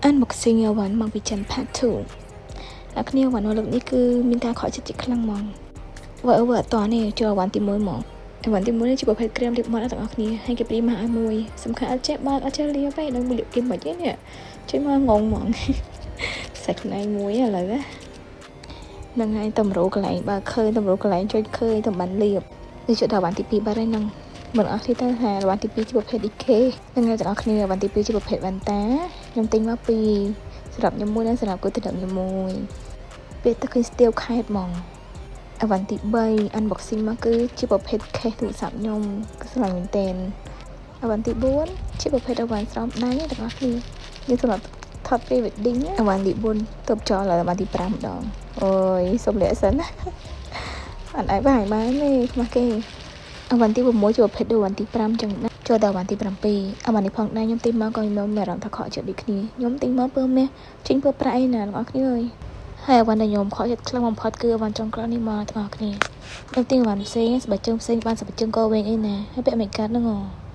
Unboxing អីវ៉ាន់មកពីចិន Part 2អ្នកគ្នាអីវ៉ាន់មកលើកនេះគឺមានការខកចិត្តជាខ្លាំងហ្មងវើអវើអត់តនេះចូលអីវ៉ាន់ទី1ហ្មងអីវ៉ាន់ទី1នេះជាប្រភេទក្រែមលាបមាត់អ្នកទាំងអស់គ្នាហើយគេព្រីមកឲ្យមួយសំខាន់អត់ចេះបើកអត់ចេះលាបទេដល់មួយលាបគេមិនទេនេះចេញមកងងហ្មងសាច់ខ្លួនឯងមួយឥឡូវណាហ្នឹងហើយតម្រូកន្លែងបើឃើញតម្រូកន្លែងចុចឃើញតំបានលាបនេះចុចដល់អីវ៉ាន់ទី2បាត់ហើយហ្នឹងមិនអស់ទេទៅហាអីវ៉ាន់ទី2ជាប្រភេទ DK ហ្នឹងហើយទាំងអស់គ្នាអីវ៉ាន់ទី2ជាប្រភេទវ៉ែនតាខ្ញុំទិញមកពីសម្រាប់ខ្ញុំមួយនិងសម្រាប់គូទឹកខ្ញុំមួយពេលទៅឃើញស្ទាវខេតហ្មងអីវ៉ាន់ទី3 unboxing មកគឺជាប្រភេទ case ទូរស័ព្ទខ្ញុំគឺស្រឡាញ់មែនទែនអីវ៉ាន់ទី4ជាប្រភេទអីវ៉ាន់ស្រោមដៃទាំងអស់គ្នានេះសម្រាប់ថត pre wedding អីវ៉ាន់ទី4ទៅចោលអីវ៉ាន់ទី5ម្ដងអូយសុំលាក់សិនណាអត់អាចបាយបានទេខ្មាស់គេអីវ៉ាន់ទី6ជាប្រភេទដូចអីវ៉ាន់ទី5ចឹងដែរចូលដល់អីវ៉ាន់ទី7អីវ៉ាន់នេះផងដែរខ្ញុំទិញមកក៏ខ្ញុំមានអារម្មណ៍ថាខកចិត្តដូចគ្នាខ្ញុំទិញមកពើមាសចេញពើប្រាក់អីណាទាំងអស់គ្នាអើយហើយអីវ៉ាន់ដែលខ្ញុំខកចិត្តខ្លាំងបំផុតគឺអីវ៉ាន់ចុងក្រោយនេះមកទាំងអស់គ្នាខ្ញុំទិញអីវ៉ាន់ផ្សេងស្បែកជើងផ្សេងបានស្បែកជើងកវែងអីណាហើយពាក់មិនកាត់ហ្នឹងហ៎។